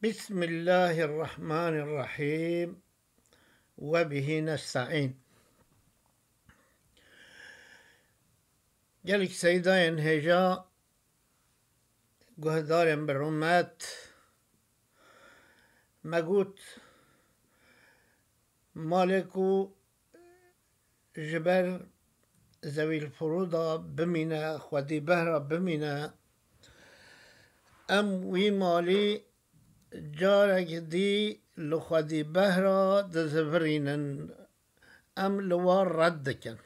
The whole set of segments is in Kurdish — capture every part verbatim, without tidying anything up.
Bismillahirrahmanirrahim. Ve bihi nesta'in. Gelek seydayên hêja, guhdarên bi rûmet, me got, malê ku ji ber zewîlfirûda bimîne, xwedîbehra bimîne, em wî malî carek dî li xwedîbehra dizivirînin. Em li wan red dikin.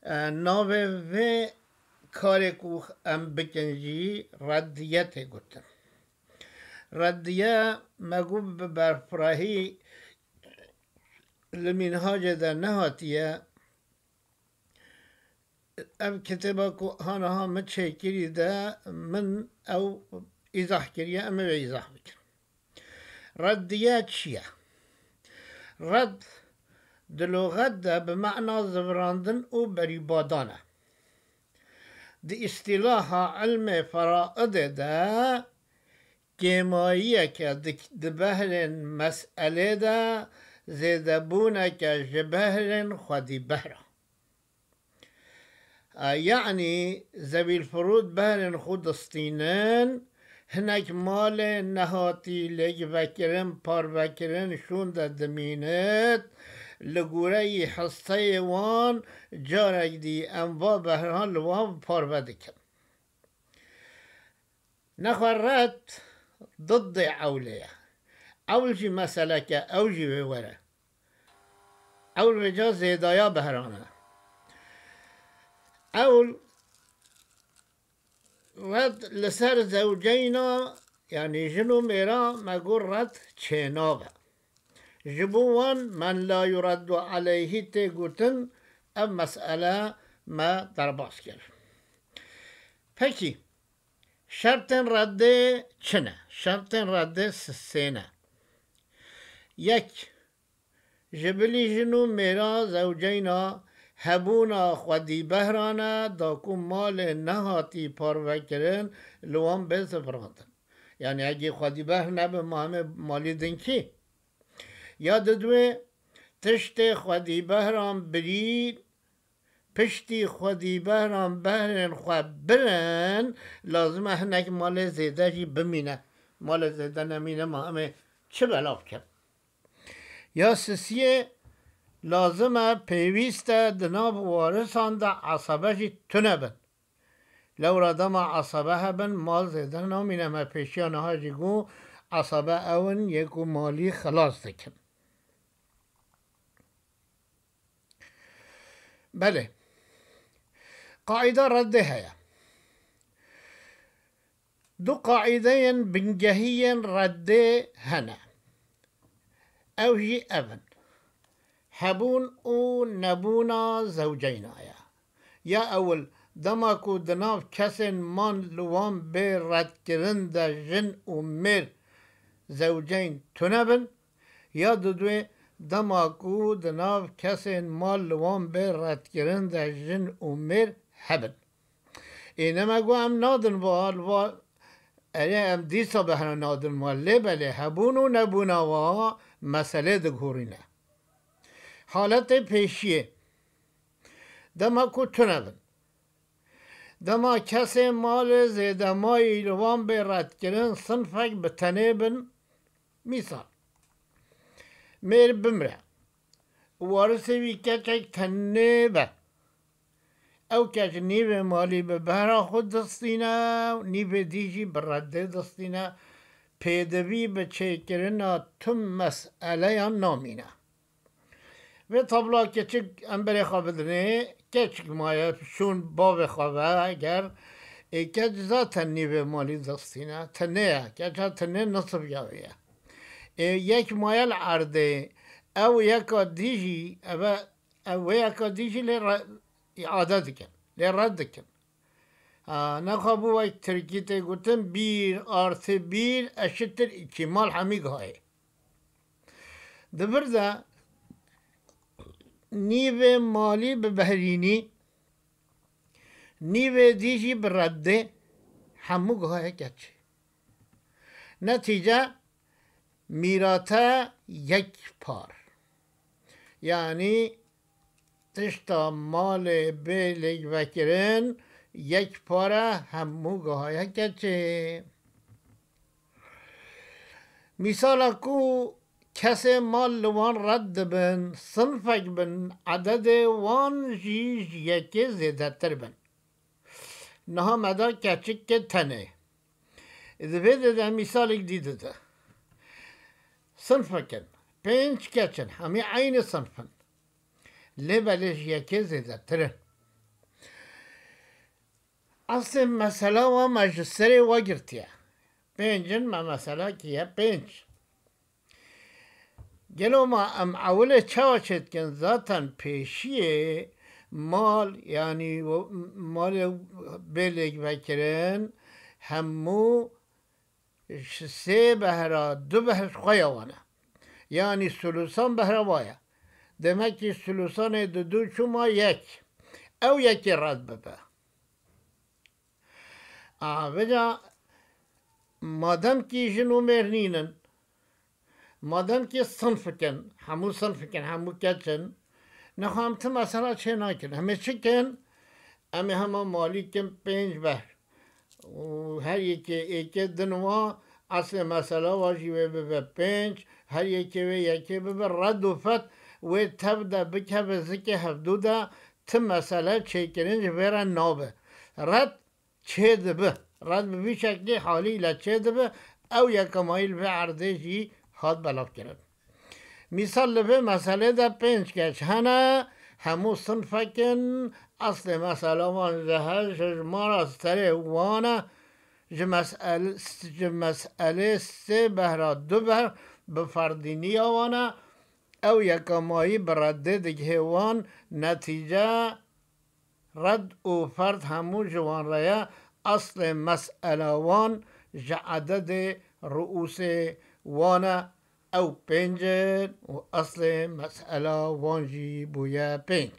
E, navê vê karê ku em bikin jî reddiye tê gotin. Reddiye me got bi berfirehî li mînhacê de nehatiye. Ev kitêba ku hanaha min çêkirî de min ew îzah kiriye, em ê vê îzah bikin. Reddiye çi ye? Red di luxet de bi mana zivirandin û berîbadan e. Di îstîlaha ilmê feraidê de kêmayiyeke di, di behrên meselê de zêdebûneke ji behrên xwedîbehra. E, yanî zewîlfirûd behrên xwe distînin, hinek malê nehatî lêkvekirin, parvekirin, şûnde dimînit, li goreyî hisseyê wan carek dî em va behran li wan parve dikin. Nexwe red diddê ewlê ye. Ewl jî meseleke, ew jî wê were. Ewl vêca zêdaya behran e. Ewl red li ser zewceyna, yanî jin û mêra me got red çênabe. Ji bo wan men la yureddu aleyhî tê gotin, ev mesele me derbas kir. Pekî, şertên reddê çi ne? Şertên reddê si-, sê ne. Yek, ji bilî jin û mêra zewceyna hebûna xwedîbehran e, da ku malê nehatî parvekirin li wan bê zivirandin. Yanî egî xwedîbehr nebe ma hemê malî din kî. Ya didwê tiştê xwedîbehran birî, piştî xwedîbehran behrên xwe birin, lazim e hinek malê zêde jî bimîne. Malê zêde nemîne ma em ê çi belav kin? Ya sisiyê, lazim e, pêwîst e di nav warisan de esebe jî tune bin. Lewra dema esebe hebin, mal zêde namîne. Me pêşiya niha jî got, esebe ew in yê ku malî xilas dikin. Belê. Qaîda reddê heye. Du qaîdeyên bingehî yên reddê hene. Ew jî ev in. Hebûn û nebûna zewceyna ye. Ya ewil, dema ku di nav kesên man li wan bê redkirin de jin û mêr zewceyn tune bin, ya didwê, dema ku di nav kesên mal li wan bê redkirin de jin û mêr hebin. Ê ne me got em nadin va, li va, erê em dîsa behra nadin va, lê belê hebûn û nebûna wa meselê digihorîne. Haletê pêşiyê, dema ku tune bin. Dema kesê malê zêdemayî li wan bê redkirin, sinfek bi tenê bin, mîsal, mêr bimre û warisê wî keçek tenê be. Ew keç nîvê malî bi behra xwe distîne û nîvê dî jî bi reddê distîne, pêdivî bi çêkirina tim meseleyan namîne. Vê tabloya keçik em berê xwe bidinê, keçik maye şûn bavê xwe ve, eger ê keç zaten nîvê malî distîne, tenê ye, keça tenê nisif ya wê ye. Ê yek maye li erdê, ew yeka dî jî, eve, ev wê yeka dî jî lê re-, îade dikin, lê red dikin. Ha, nexwe bû wek tirkî tê gotin, bir artı bir eşittir iki, mal hemî gihayê. Di vir de nîvê malî bi behrînî, nîvê dî jî bi reddê, hemû gihayê keç. Netîce mîrate yek par. Yanî tişta malê bê lêkvekirin yek par e, hemû gihaye keçê. Mîsala ku kesê mal li wan red dibin, sinfek bin, ededê wan jî ji yekê zêdetir bin. Niha me da keçikê tenê. Di vê de de mîsalek dî dide. Sinfek in. Pênc keç in. Hemî eynî sinf in. Lê belê ji yekê zêdetir in. Eslê mesela wa me ji serê we girtiye. Pênc in, me mesela kiye pênc. Gelo ma em ewilê çawa çêdikin? Zaten pêşiyê mal, yanî malê bê lêkvekirin, hemû ji sê behra du behr xwe ya wan e. Yanî sulusan behra wa ye. Demekî sulusanê di du çûma yek. Ew yekê red bibe. A, vêca madem kî jin û mêr nînin, madem kî sinfik in, hemû sinfik in, hemû keç in, nexwe em ti mesela çê nakin. Em ê çi kin? Em ê hema malî kin pênc behr. Û her yekê êkê din wa, eslê mesela wa jî wê bibe pênc, her yekê wê yekê bibe red û fed, wê tev de bikeve zikê hevdû de, ti mesele çêkirin ji vê re nabe. Red çêdibe. Red bi vî şeklî halî ile çêdibe. Ew yekemayî li vê erdê jî hat belavkirin. Mîsal, li vê meselê de pênc keç hene, hemû sinfek in, eslê mesela wan ji her ji hejmara serê wan e, ji mesel-, ji meselê sê behra du behr bi ferdîniya wan e, ew yekemayî bi redê digihê wan, netîce red û ferd hemû ji wan re ye, eslê mesela wan ji ededê ruûsê wan e, ew pênc in û eslê mesela wan jî bûye pênc.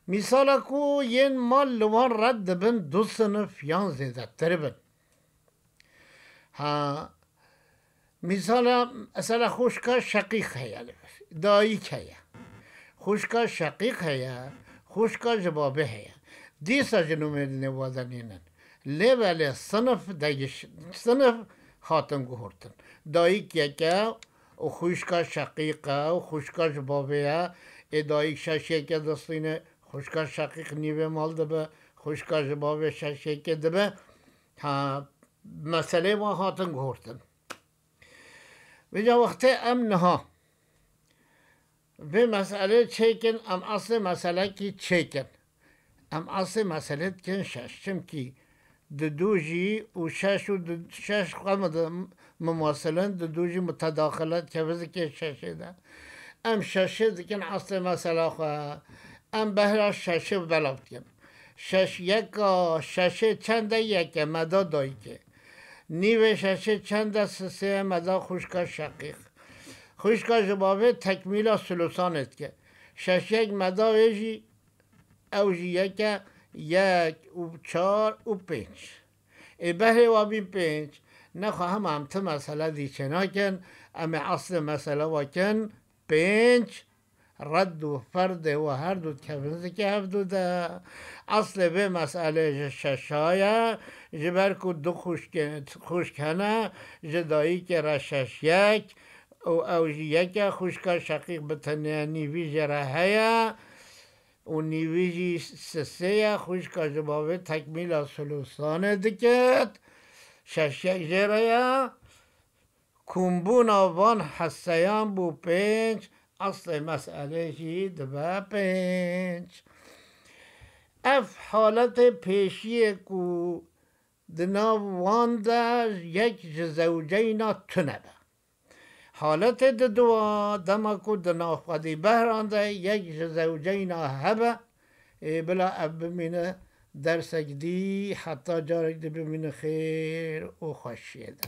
Mîsala ku yên mal li wan red dibin du sinif yan zêdetir bin. Ha, mîsala, mesela xwişka şeqîq heye li vir, dayik heye. Xwişka şeqîq heye, xwişka ji babê heye. Dîsa jin û mêrînê wa de nînin. Lê belê sinif degiş-, sinif hatin guhurtin. Dayik yek e û xwişka şeqîq e û xwişka ji babê ye. Ê dayik şeş yekê distîne, xwişka şeqîq nîvê mal dibe, xwişka ji babê şeş yekê dibe. Ha, meselê wan hatin guhurtin. Vêca wextê em niha vê meselê çêkin, em eslê meselekî çêkin. Em eslê meselê dikin şeş. Çimkî di du jî û şeş û di şeş xwe mid-, mumasilin, di du jî mutedaxile dikeve zikê şeşê de. Em şeşê dikin eslê mesela xwe. Em behra şeşê belav dikin. Şeş yeka, şeşê çend e? Yek e, me da dayikê. Nîvê şeşê çend e? Sisê ye, me da xwişka şeqîq. Xwişka ji bavê tekmîla sulusanê dike. Şeş yek me da wê jî, ew jî yek e, yek û çar û pênc. Ê behrê wa bîn pênc. Nexwe hema em ti mesele dî çênakin, em ê eslê mesele wa kin pênc. Red û ferdê we her du dikevin zikê hevdu de. Eslê vê meselê ji şeşa ye, ji ber ku du xwişkê-, xwişk hene, ji dayikê re şeş yek û ew jî yek e, xwişka şeqîq bi tenê nîvî jê re heye û nîvî jî sisê ye, xwişka ji bavê tekmîla sulusanê dikit, şeş yek jê re ye. Kombûna van heseyan bû pênc, eslê meselê jî dibe pênc. Ev haletê pêşiyê ku di nav wan de yek ji zewceyna tune be. Haletê diduwa, dema ku di nav xwedî behran de yek ji zewceyna hebe, ê bila ev bimîne dersek dî, heta carek dî bimîne xêr û xweşiyê de.